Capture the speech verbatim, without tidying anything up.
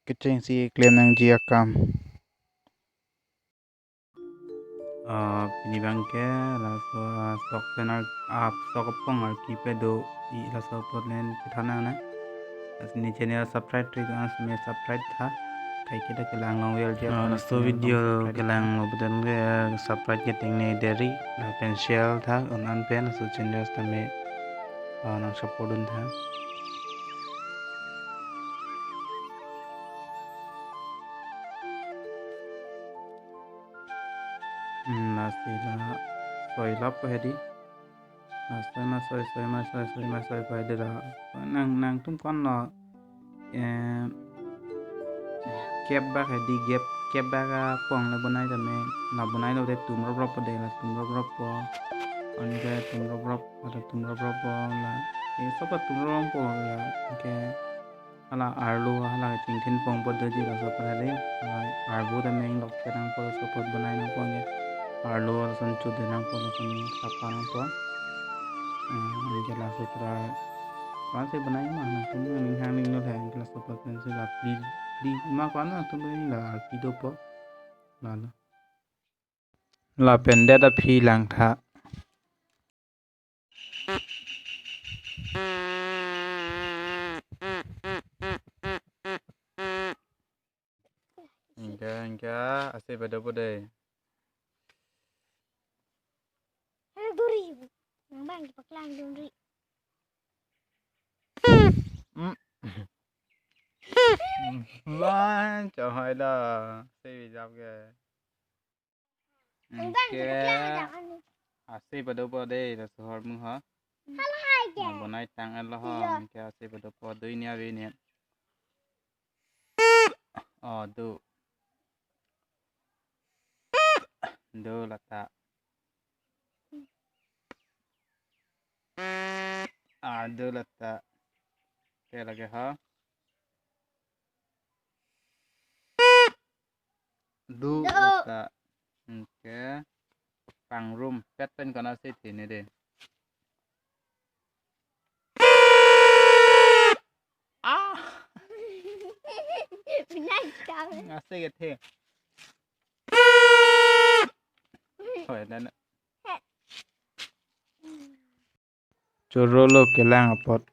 Kechengsi klem nangji akam. Ah, pini abang ke laso, ah, sok channel, ah, sok apong arki pe do-i, laso apot nen kethan nangne. Lasi ne channel subscribe tri, ah, sime subscribe tha. Kaiketa kelang long well je. Ah, apon laso channel video subscribe tha. Kelang lo beton ke, ah, subscribe ke tengne deri, lapen share tha, un an pen laso channel tame, ah, nang support dun tha. Hmm, lasi la soi lap ko hedi. La soi ma soi, soi ma soi, soi ma soi ko hedi la. Nang, nangtum konlo, eh, kep bak hedi, kep, kep bak apong le bonai tame. La bonai lo te tum rop rop po de, la tum rop rop po. Anke tum rop rop, la tum rop rop po la. Eh, sopo tum rop rop po la. Anke hala arlo, hala chingthin pong po doji laso apot hedi, hala arvo ta meng lok ke nangpo, laso apot bonai nangpo anke. Arlo lason chode nangpo, lason sapa nangpo. Eh, anke laso apot ra, kwan si bonai ma nangtum ning hang ning lo he, anke laso apot pensi la phli, phli ma kwan nangtum ning la arpi dopo. Lalo. Lapen det aphi lang tha. Anke, anke, ase bado po de. Halo duri. Nang bang paklang duri. Mm. Wan, chahai la. Se bijap ke. Nang bang paklang duri. Anke ase bado po de, laso ahormu ho. Hala hai ke. Nang bonai tang-et lo ho, iya. Anke ase bado po, do ini ave ini. Oh, do. Do lata. Ah, do lata. Ke lagi ha. Do. Do lata. Anke. Pangrum pet pen kona se thene de. Ah. Pinai kau. Ngase ke the. Hoi, dan. Choro lo kelang apot.